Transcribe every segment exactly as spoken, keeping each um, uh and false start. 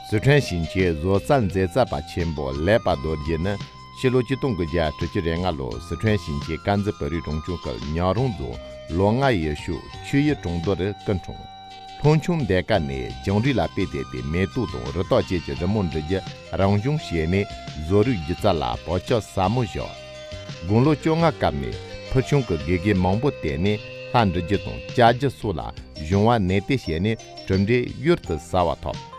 སི་ཁྲོན་ཞིང་ཆེན་བཟོ་རྩལ་མཛེས་རྩལ་པ་ཆེན་པོ་ལེགས་པ་རྡོ་རྗེ་ནི་ཕྱི་ལོ་ཆིག་སྟོང་དགུ་བརྒྱ་དྲུག་ཅུ་རེ་ལྔ་ལོར་སི་ཁྲོན་ཞིང་ཆེན་དཀར་མཛེས་བོད་རིགས་རང་སྐྱོང་ཁུལ་ཉག་རོང་རྫོང་ལོ་ལྔ་ཡུལ་ཤུལ་ཆུ་ཡུར་གྲོང་རྡལ་རུ་སྐུ་འཁྲུངས། ལྷོ་ཆུ་མདའ་དཀར་ནས་བྱང་རིགས་ལ་དཔེ་བལྟས་ཏེ་མེ་ཏོག་དང་རི་དྭགས་བཅས་ཀྱི་རི་མོ་འབྲི་རྒྱུ་རང་སྦྱོང་བྱས་ནས་བཟོ་རིག་སྒྱུ་རྩལ་ལ་བག་ཆགས་ཟབ་མོ་བཞག་དགུང་ལོ་བཅོ་ལྔ་སྐབས་ནས་ཕུལ་བྱུང་གི་དགེ་རྒན་མང་པོ་བསྟེན་ནས་ལྷ་འབྲི་རྒྱུ་དང་ལྕགས་རྒྱུ་སོགས་ལ་སྦྱོང་བ་ནན་ཏན་བྱས་ནས་གྲུབ་འབྲས་གཡུར་དུ་ཟ་བ་ཐོབ།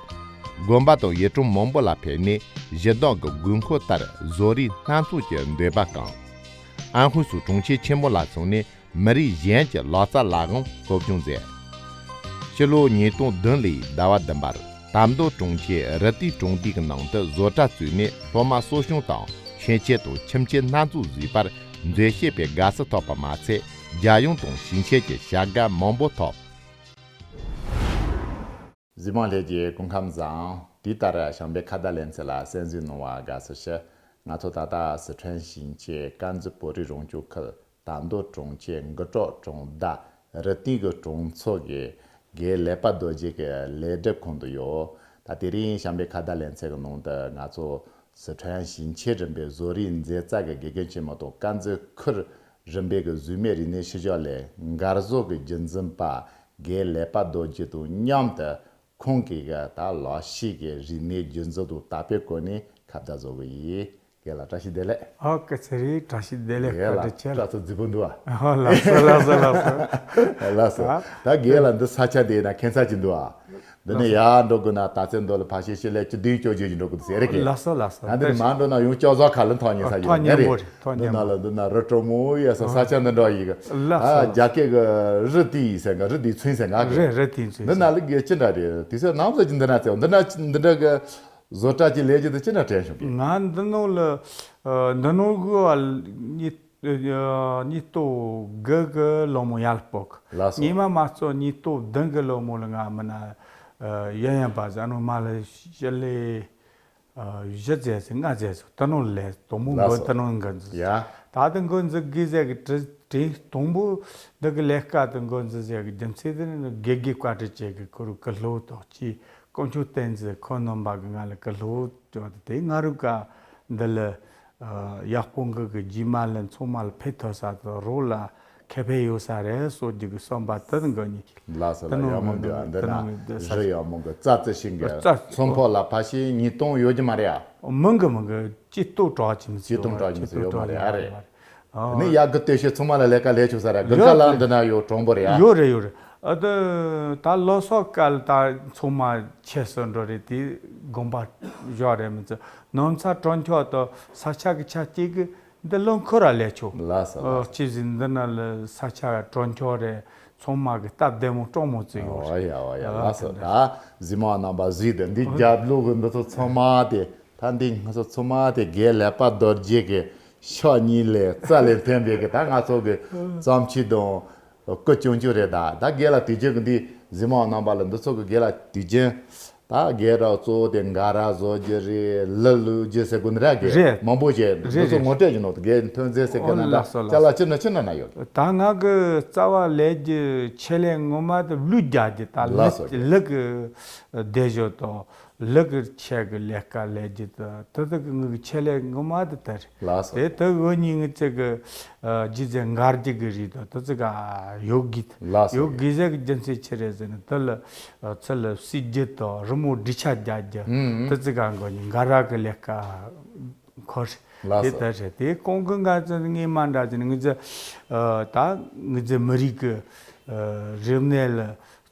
དགོན་པ་དང་ཡུལ་གྲམ་མང་པོ་ལ་ཕེབས་ནས་གཞི་བདག་གི་དགོས་མཁོ་ལྟར་བཟོ་རིག་སྣ་ཚོགས་ཀྱི་འདོད་པ་བསྐངས། ཨན་ཧུ་སུ་གྲོང་ཁྱེར་ཆེན་མོ་ལ་སོང་ནས་མི་རིགས་གཞན་གྱི་ལག་རྩལ་ལ་དབང་སློབ་སྦྱོང་མཛད། ཕྱི་ལོ་ཉིས་སྟོང་བདུན་ལོའི་ཟླ་བ་བདུན་པར་དར་མདོ་གྲོང་ཁྱེར་རི་ཏི་གྲོང་སྡེའི་ནང་དུ་བཟོ་གྲྭ་བཙུགས་ནས་སློབ་མ་གསོ་སྐྱོང་དང་ཤེས་བྱ་དང་ཁྱིམ་ཆས་སྣ་ཚོགས་བཟོས་པར་མཛེས་ཤོས་པའི་དགའ་བསུ་ཐོབ་པ་མ་ཚད་རྒྱལ་ཡོངས་དང་ཞིང་ཆེན་གྱི་བྱ་དགའ་མང་པོ་ཐོབ། གཟིགས་མང་ལྷན་རྒྱས་སྐུ་ཁམས་བཟང་། དེ་ལྟར་བྱམས་པའི་ཁ་བརྡ་ལེ་ཚན་ལ་གསན་གཟིགས་གནང་བར་དགའ་བསུ་ཞུ། ང་ཚོ་ད་ལྟ་སི་ཁྲོན་ཞིང་ཆེན་དཀར་མཛེས་བོད་རིགས་རང་སྐྱོང་ཁུལ་དར་མདོ་གྲོང་ཁྱེར་མགུ་ཏོག་གྲོང་རྡལ་རི་སྟེང་གི་གྲོང་ཚོ་གི་དགེ་ལེགས་པ་རྡོ་རྗེ་གི་ལས་སྒྲུབ་ཁང་དུ་ཡོད། ད་དེ་རིང་བྱམས་པའི་ཁ་བརྡ་ལེ་ཚན་གྱི་ནང་དུ་ང་ཚོ་སི་ཁྲོན་ཞིང་ཆེན་རིམ་པའི་བཟོ་རིག་མཛེས་རྩལ་གྱི་དགེ་རྒན་ཆེན་མོ་དང་དཀར་མཛེས་ཁུལ་རིམ་པའི་གི་བཟོ་མའི་རིག་གནས་ཕྱི་ཕྱོགས་ལས་འགར་བཟོ་གི་རྒྱུན་འཛིན་པ་དགེ་ལེགས་པ་རྡོ་རྗེ་དང་མཉམ་དུ་ཁོང་གིས་གི་ད་ལག་ཤེས་ཀྱི་རིག་གནས་རྒྱུན་འཛིན་དང་དར་སྤེལ་སྐོར་ནས་ཁ་བརྡ་བཟོ་གི་ཡིན། རྒན་ལགས་བཀྲ་ཤིས་བདེ་ལེགས། ཨོ་སྐུ་ཚེ་རིང་། བཀྲ་ཤིས་བདེ་ལེགས། རྒན་བཀའ་དྲིན་ལགས་ཆེ། སྐྲ་ཚོ་རྫིག་པོ་འདུག་ཨ། ཨོ་ལགས་སོ་ལགས་སོ་ལགས་སོ། ལགས་སོ། ཨ། ད་རྒན་ལགས་འདི་ས་ཆ་འདི་ན་ཁྱད་མཚར་ཅིག་འདུག་ཨ། འདི་ནས་ཡར་འགྲོ་དགོས་ན་ད་ཚེ་མདོ་ལ་ཕལ་ཆེར་ཕྱི་ལོ་བཅུ་བདུན་བཅོ་བརྒྱད་ཅིག་འགྲོ་དགོས་འདུག་ཟེར་རེད་གི། ལགས་སོ་ལགས་སོ། ཨ་འདི་ནས་མར་འགྲོ་ན་ཡང་ལྕགས་ཟམ་ཁ་ལ་ཐོག་ཉེ་ས་ཡོད་ཉེ་རེད། ཐོག་འདི་ཉེ་ན་ལ་འདི་ན་རི་དྲོ་མོ་ཡོད་ས་ས་ཆ་འདི་འདྲ་ཡིན་གི། ལགས་ཨ་སོ། རྒྱ་སྐད་གི་རི་དེ་ཡིན་ཟེར་ག་རི་དེ་ཚུན་ཟེར་ག་གི། རེད་རེད། དེ་ཚུན་འདི་ན་ལ་གི་ཅི་འདྲ་རེད། དེ་ཚོ་ནམ་ཟེར་གྱི་འདི་ན་ཚེ་འདི་ན་འདི་འདྲ་གི་བཟོ་གྲྭ་གི་ལས་ཀྱི་འདི་ཅི་འདྲ་དྲན་བྱུང་གི། ང་འདི་ནང་ལ་ཨ་འདི་ནང་གི་བ་ཉིད་ཉིད་ཐོག་དགུ་གི་ལོ་མོ་ཡར་སྤོག་ལགས་སོ། ཉི་མ་མ་གཏོགས་ཉིད་ཐོག་བདུན་གི་ལོ་མོ་ལ་ང་མི་ན་ཡན་ཡན་པ་ཟ་ནོ་མ་ལ་ཞི་ལེ། བཞི་ཙམ་ཟེར་ལྔ་ཙམ་ཟེར་ད་ནོ་ལས་དོ་མོ་ལགས་མགོ་སོ། ད་ནོ་འགོ་འཛུགས། ཡ། ད་ལྟ་འགོ་འཛུགས་དགོས་ཟེར་གི་དྲི་དྲི་དང་པོ་འདི་གི་ལས་ཀ་དེ་འགོ་འཛུགས་ཟེར་གི་རྒྱུ་མཚན་དེ་ནི་དགེ་རྒན་བཀའ་དྲིན་ཆེ་གི་ཁོ་རུ་ཀི་ལྷོ་དོག་ཅི་དཀོན་མཆོག་བསྟན་འཛིན་ཁོ་རྣམ་པ་གི་ང་ལ་ཀི་ལྷོ་ཅོ་དེ་དེ་ང་རུ་ཀ་འདི་ལ་ཡག་པོ་འགི་གི་རྗེས་མ་ལ་ཚང་མ་ལ་ཕེབས་ཐུབ་ས་དང་རོགས་ལ་ཁེ་ཕན་ཡོད་ས་རེད་སོགས་ཀྱི་གི་བསམ་པ་དེ་འགོ་ཉིད། ལགས་སོ་ལགས། ཡག་མོ་འདུག་ཨ། འདི་ན་རི་ཡག་མོ་གི་རྩྭ་རྩི་ཤིང་གི་རྩྭ་ཚོན་ཕོག་ལ་ཕ་ཤི་ཉིས་སྟོང་ཡོད་ཀྱི་མ་རེད་ཨ། མང་གི་མང་གི་ཅི་ཏོ་གྲགས་ཀྱི་མི་ཅི་ཏོ་གྲགས་ཀྱི་མི་ཅི་ཡོད་མ་རེད་ཨ་རེད། ཨ་ནི་ཡག་གི་ལྟོས་ཤོད་ཚང་མ་ལ་ལས་ཀ་ལས་ཆོག་ས་རེད། དགུན་ཁ་ལ་འདི་ན་ཡོད་གྲོང་པོ་རེད་ཨ། ཡོད་རེད་ཡོད་རེད། ཨ་ད་ད་ལོ་སོག་སྐལ་ད་ཚང་མ་ཆེ་སོ་འགྲོ་རེད། དེ་དགོན་པ་བཞག་རེད་མི་ཚེ་ནོམ་ཚ་གྲོང་ཁྱོག་ཏོ་ས་ཆ་གི་ཆ་གཅིག་གི་འདི་ལོ་འཁོར་ར་ལས་ཆོག་ལགས་སོ་ལགས་སོ། ཅི་ཟིན་འདི་ན་ལ་ས་ཆ་གྲོང་ཁྱོག་རེད། ཚང་མ་གི་སྟབས་བདེ་མོ་སྤྲོ་མོ་ཙི་ཡོད་ཨོ་རེད། ཡ་ཨོ་ཡ་ལགས་སོ། ད་གཟིགས་མོ་རྣམ་པ་གཟིགས་དེ་འདི་རྒྱབ་ལོགས་གི་འདི་ཚོ་ཚང་མ་དེ་ད་འདི་ང་ཚོ་ཚང་མ་དེ་དགེ་ལེགས་པ་རྡོ་རྗེ་གི་ཕྱག་གཉིས་ལས་རྩ་ལས་འཐེན་པའི་གི་ད་ང་ཚོ་གི་རྩོམ་ཆས་དང་སྐུ་ཅུང་ཅུང་རེད། ད་ད་དགེ་ལ་དུས་རྒྱུན་གི་འདི་གཟིགས་མོ་རྣམ་པ་ལ་འདི་ཚོ་གི་དགེ་ལ་དུས་རྒྱུན། ད་རྒན་ར་གཙོ་བོ་དེ་འགའ་ར་བཟོ་རྒྱུ་རེད། ལི་ལུ་རྒྱུ་ཟེར་དགོས་ནི་ར་རྒན་རེད། མང་པོ་བྱས་རེད་འདི་ཚོ་རེད། ངོ་སྤྲོད་ཀྱི་ནོ་དེ་རྒན་ཐོན་རྫས་ཟེར་གི་ཨོ་ན་ད་ལགས་སོ་ཅ་ལག་ལགས་སོ། ཅི་ན་ཅི་ན་ན་ཡོད། ད་ང་གི་རྩ་བ་ལས་རྒྱུ་ཆེད་ལས་ངོ་མ་དེ་ལུད་རྒྱག་རྒྱུ་ད་ལགས་ལི་སོ་རྒན། ལི་གི་སྡེ་ཞོ་དང་ལི་གི་ཆེད་གི་ལས་ཀ་ལས་རྒྱུ་དང་དེ་དག་གི་ངའི་ཆེད་ལས་ངོ་མ་དེ་དེ་རེད། ལགས་སོ། དེ་དེ་འུ་གཉིས་ངི་ཚེ་གི་ཨ་རྗེས་ཟེར་འགར་རྒྱུ་གི་རིགས་དང་དེ་ཚེ་ག་ཡོད་གི་ལགས་སོ། ཡོད་གི་ཟེར་གི་རྒྱུ་མཚན་ཆི་རེད་ཟེར་ན་དེ་ལ་ཨ་ཚེ་ལ་བསིལ་རྒྱུ་དང་རི་མོ་འབྲི་ཆ་རྒྱག་རྒྱུ་ཨུམ་དེ་ཚེ་ག་འགོ་ནི་འགར་ར་གི་ལས་ཀ་འཁོར་ལགས་དེ་སོ། དེ་རེད། དེ་ཀོང་གི་ང་ཚེ་ངས་མ་འདྲ་ཟེར་ན་ངི་ཚེ་ཨ་ད་ངི་ཚེ་མི་རིགས་གི་ཨ་རིག་གནས་ལ་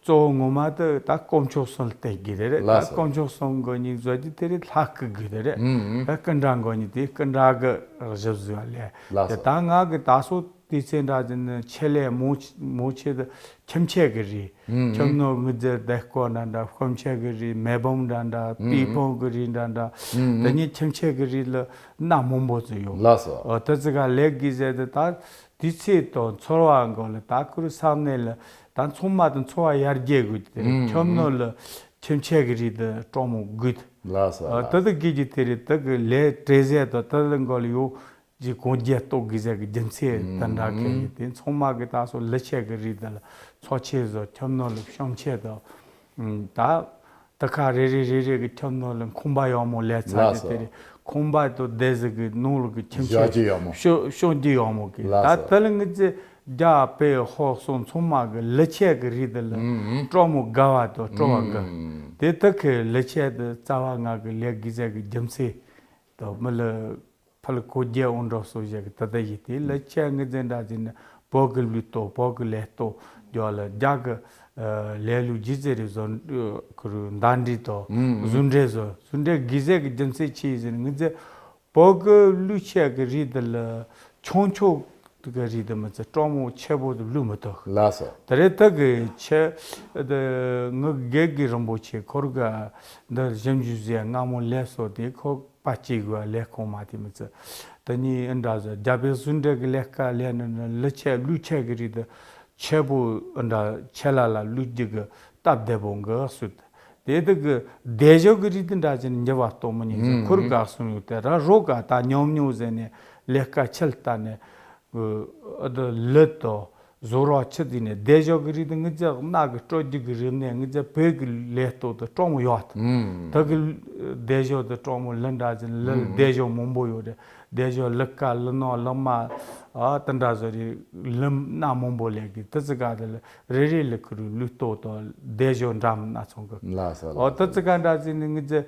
གཙོ་བོ་ངོ་མ་དེ་ད་དཀོན་མཆོག་གསུམ་ལ་བརྟེན་དགོས་དེ་རེད། ལགས་ད་སོ། དཀོན་མཆོག་གསུམ་གོ་ཉིད་བཟོ་རྒྱུ་དེ་རེད། ལྷ་སྐུ་དགོས་དེ་རེད། ཨུམ་ཨུམ། ད་སྐུ་འདྲ་གོ་ཉིད་དེ་སྐུ་འདྲ་གི་གཞི་བཟོས་པ་ལས། ལགས་དེ་སོ། ད་ང་གི་ད་སོ་དུས་ཚོད་འདྲ་ཟིན་ནི་ཆེད་ལས་མོ་མོ་ཆེ་དེ་ཁྱིམ་ཆས་གི་རིགས། ཨུམ་ཨུམ། ཁྱིམ་ནོར་དངུལ་རྫས་བདེ་སྐོར་འདྲ་འདྲ་སྐུ་མཆས་གི་རིགས་མེ་སྦོམ་འདྲ་འདྲ་ཨུམ་ཨུམ། པི་སྤུན་གི་རིགས་འདྲ་འདྲ། ཨུམ་ཨུམ། དེ་ཉིད་ཁྱིམ་ཆས་གི་རིགས་ལ་སྣ་མང་པོ་ཙམ་ཡོད། ལགས་སོ། ཨོ་དེ་ཚེ་ག་ལས་དགོས་ཟེར་དེ་ད། དུས་ཚོད་དང་ཚོར་བ་འགོ་ལ་ད་ཁུར་ས་གནས་ལ་ད་ཚང་མ་དང་འཚོ་བ་ཡར་རྒྱས་དགོས་དེ་རེད། ཨུམ་ཁྱོད་ནོ་ལ་ཁྱིམ་ཆས་ཀྱི་རིགས་དེ་སྤྲོ་མོ་དགོས། ལགས་སོ་ཨ་ལགས། ད་ད་དགོས་ཀྱི་དེ་རེད། ད་གི་ལས་བྲེལ་ཟས་དང་ད་ལ་འགོ་ལ་ཡོ་ཅི་གོང་རྒྱས་གཏོང་དགོས་ཟེར་གི་རྒྱུ་མཚན་དེ་འདྲ་གལ་ཡིན་དེ་ཚང་མ་གི་ད་སོ་ལི་ཆས་ཀྱི་རིགས་དེ་ལ་འཚོ་ཆས་བཟོ་ཁྱོད་ནོ་ལ་གཤོང་ཆས་དང་ད། དེ་ཁ་རེ་རེ་རེ་རེ་གི་ཁྱིམ་ནང་ལ་ཁང་པ་ཡག་མོ་ལས་ཚར་ལགས་རེད། དེ་སོ། རེད་ཁང་པ་དང་སྡེ་ཟི་གི་ནང་ལ་གི་ཁྱིམ་ཆས་བཞག་རྒྱུ་ཡག་མོ། ཤོ་ཤོང་རྒྱུ་ཡག་མོ་གི། ལགས་ད་སོ། དེ་ལ་ངི་ཚེ་རྒྱ་བལ་ཧོར་སོགས་ཚང་མ་གི་ལི་ཆས་གི་རིགས་དེ་ལ་ཨུམ་ཨུམ། སྤྲོ་མོ་དགའ་བ་དང་སྤྲོ་བ་དགའ། ཨུམ། དེ་དག་གི་ལི་ཆས་དེ་རྩ་བ་ང་གི་ལས་དགེ་རྩ་གི་རྒྱུ་མཚན་དང་མི་ལ། ཕར་གོ་རྒྱལ་འོང་འགྲོ་སོ་ཞེས་ཀྱི་ད་ལྟ་ཡིན་ཏེ་ལ་ཁྱེད་ངི་འཛིན་གྲྭ་ཟིན་ན་བོད་ཀྱི་ལུས་སྟོབས་བོད་ཀྱི་ལས་སྟོབས་རྒྱ་ལ་རྒྱ་གི་ལས་ལུགས་ཇི་ཟེར་རེ་བཟོ་ཁུ་རུ་མདའ་འདྲི་དང་ཟུན་འདྲེ་བཟོ་ཟུན་འདྲེ་གི་ཟེར་གི་རྒྱུ་མཚན་ཆི་ཡིན་ཟེར་ན་ངི་འཛིན་བོད་ཀྱི་ལུས་ཆས་ཀྱི་རིགས་འདི་ལ་ཆུང་ཆུང་གི་རིགས་འདི་མི་ཚེ་སྤྲོ་མོ་ཆེ་པོ་དུ་ལུས་མི་ཐུབ། ལགས་སོ། ད་རེས་ད་གི་ཆེ་ངི་དགེ་རྒན་རིན་པོ་ཆེ་ཁོར་ག་འདི་ཞིབ་འཇུག་ཟེར་སྔ་མོ་ལས་སོ་དེ་ཁོ། པ་གཅིག་གི་ལས་ཁུངས་མ་དེ་མི་ཚེ། དེ་ནི་ཨ་འདྲ་ཟེར་རྒྱ་བལ་ཟུང་འབྲེལ་གི་ལས་ཀ་ལས་ནི་ནི་ལི་ཆས་ལུས་ཆས་གི་རིགས་དེ་ཆེ་པོ་ཨ་འདྲ་ཆེ་ལ་ལ་ལུས་རྒྱུ་གི་སྟབས་བདེ་པོ་འགི་སུད། དེ་དེ་གི་བདེ་འཇགས་གི་རིགས་དེ་འདྲ་ཅན་འགྱུར་བ་གཏོང་མི་ཉན་ཟེར་ཁུར་དགའ་སོང་ཡོད་དེ་ར་རོ་ག་ད་ཉོམ་ཉོམ་ཟེར་ནས་ལས་ཀ་ཆེ་ལྟ་ནས། ཨ་ད་ལི་དང་བཟོ་རོགས་ཆི་དེ་ནས་བདེ་འཇགས་ཀྱི་རིགས་དེ་ངི་ཚེ་གནའ་གི་སྤྲོ་རྒྱུ་གི་རིགས་ནས་ངི་ཚེ་བོད་ཀྱི་ལས་སྟོབས་དེ་སྤྲོ་མོ་ཡོད་དེ། ད་གི་བདེ་འཇགས་དེ་སྤྲོ་མོ་ལི་འདྲ་ཅན་ལི་བདེ་འཇགས་མང་པོ་ཡོད་རེད། བདེ་འཇགས་ལི་ཀ་ལི་ནོ་ལི་མ་ཨ་དེ་འདྲ་བཟོ་རེད་ལི་སྣ་མང་པོ་ལས་གི་དེ་ཚི་ག་དེ་ལི་རེ་རེ་ལི་ཁུ་རུ་ལུས་སྟོབས་དང་བདེ་འཇགས་འདྲ་མི་སྣ་ཚོང་གི། ལགས་སོ་ཨོ་ལགས་དེ་སོ། ཚི་ག་འདྲ་ཅན་ནི་ངི་ཚེ་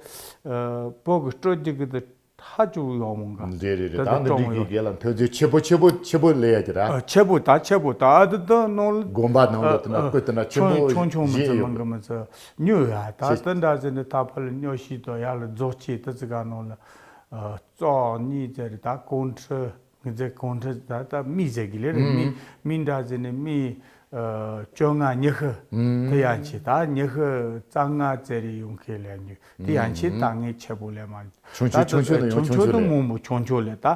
བོད་ཀྱི་སྤྲོ་རྒྱུ་གི་དེ། ཧ་ཅང་ཡག་མོ་འགའ། རེད་རེད་རེད། ད་ད་འདི་འདྲ་འདི་གི་རྒན་ལགས་ཐོས་རྗེས་ཆེ་པོ་ཆེ་པོ་ཆེ་པོ་ལས་ཡ་གི་ར། ཨ་ཆེ་པོ་ད་ཆེ་པོ་ད་ཨ་དི་ད་ནོར། དགོན་པ་ནང་ལ་དེ་ན་ཨ་ཨ་བཀོད་དེ་ན་ཆེན་པོ་ཆུང་ཆུང་མི་ཚེ་མང་གི་མི་ཚེ་ཉོ་ཡ་ད་ཆེ་དི་འདྲ་ཟེར་ནས་ད་ཕ་ལ་ཉོ་ཤི་དོ་ཡ་ལ་རྫོགས་ཆེ་དི་ཚི་ག་ནང་ལ་ཨ་རྩོག་གཉིས་ཟེར་ད་ཀོང་ཁྲི། ངི་ཚེ་ཀོང་ཁྲི་ད་ད་མི་ཟེར་གི་ལེ་རེད། མི་མི་འདྲ་ཟེར་ནས་མི་བཅོ་ལྔ་ཉི་ཤུ་དེ་ཡང་ཆེ་ད་ཉི་ཤུ་རྩ་ལྔ་ཙེ་རེ་ཡོང་ཁེ་ལེ་ཉི་དེ་ཡང་ཆེ་ད་ངས་ཆེ་པོ་ལེ་མ་ཆུང་ཆུང་ཆུང་ཆུང་དང་ཡང་ཆུང་ཆུང་ཆུང་དང་ལེ། མང་པོ་ཆུང་ཆུང་ལེ་ད་